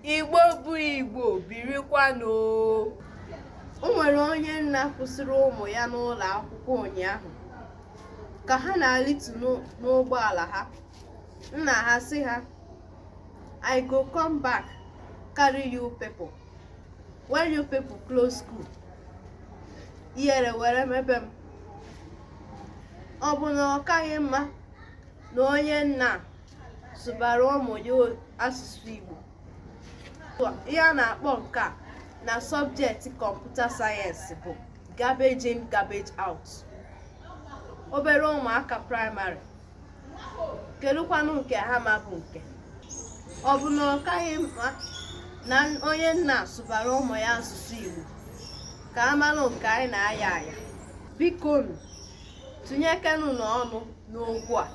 Igbo bụ Igbo, birikwanụ o. O nwere onye nna kwụsịrị ụmụ ya n'ụlọ akwụkwọ ụnyaahụ ka ha na-alitu n'ụgbọala ha. Nna ha sị ha, "I go come back carry you people when you people close school." Ihere were mebe m. Ọ bụ na ọ kaghị mma na onye nna sụbara ụmụ ya asụsụ Igbo? Ihe a na-akpọ nke a na subject computer science bụ garbage in, garbage out. Obere ụmụaka praịmarị, kedụkwanụ nke ha ma bụ nke? Ọ bụ na ọ kaghị mma na onye nna sụbara ụmụ ya asụsụ Igbo ka a malụ nke anyị na-aya aya? Bikonu, tụnyekenụ n'ọnụ n'okwu a.